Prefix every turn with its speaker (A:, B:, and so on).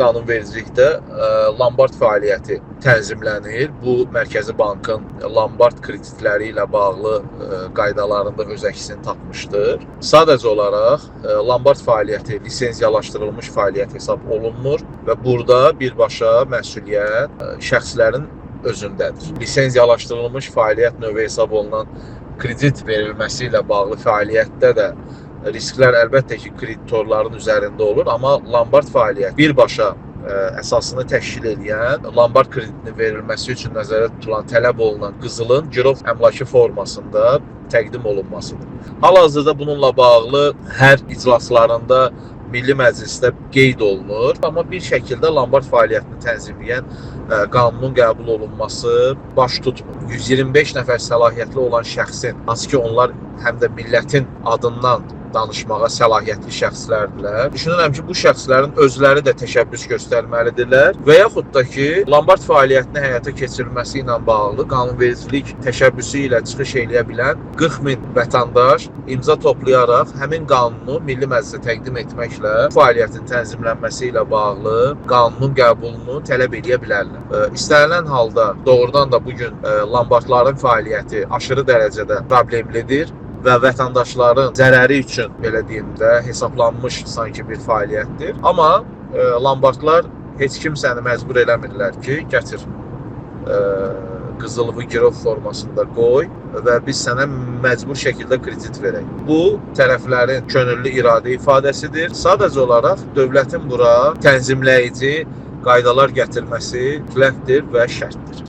A: qanunvericilikdə lombard fəaliyyəti tənzimlənir. Bu Mərkəzi Bankın lombard kreditləri ilə bağlı qaydalarında öz əksini tapmışdır. Sadəcə olaraq lombard fəaliyyəti lisenziyalaşdırılmış fəaliyyət hesab olunmur və burada birbaşa məsuliyyət şəxslərin özündədir. Lisenziyalaşdırılmış fəaliyyət növü hesab olunan kredit verilməsi ilə bağlı fəaliyyətdə də risklər əlbəttə ki, kreditorların üzərində olur, amma lombard fəaliyyət birbaşa əsasını təşkil edən lombard kreditinin verilməsi üçün nəzərdə tutulan, tələb olunan qızılın girov əmlakı formasında təqdim olunmasıdır. Hal-hazırda bununla bağlı hər iclaslarında Milli Məclisdə qeyd olunur, amma bir şəkildə lombard fəaliyyətini tənzimləyən qanunun qəbul olunması baş tutmur. 125 nəfər səlahiyyətli olan şəxsin, hansı ki onlar həm də millətin adından danışmağa səlahiyyətli şəxslərdirlər. Düşünürəm ki, bu şəxslərin özləri də təşəbbüs göstərməlidirlər və yaxud da ki, lombard fəaliyyətinin həyata keçirilməsi ilə bağlı qanunvericilik təşəbbüsü ilə çıxış eləyə bilən 40 min vətəndaş imza toplayaraq həmin qanunu Milli Məclisə təqdim etməklə fəaliyyətin tənzimlənməsi ilə bağlı qanunun qəbulunu tələb eləyə bilərlər. İstənilən halda doğrudan da bu gün lombardların fəaliyyəti aşırı dərəcədə problemlidir və vətəndaşların zərəri üçün, belə deyim də, hesablanmış sanki bir fəaliyyətdir. Amma lombardlar heç kimsəni məcbur eləmirlər ki, gətir qızılı girov formasında qoy və biz sənə məcbur şəkildə kredit verək. Bu tərəflərin könüllü iradə ifadəsidir. Sadəcə olaraq dövlətin bura tənzimləyici qaydalar gətirməsi mütləqdir və şərtdir.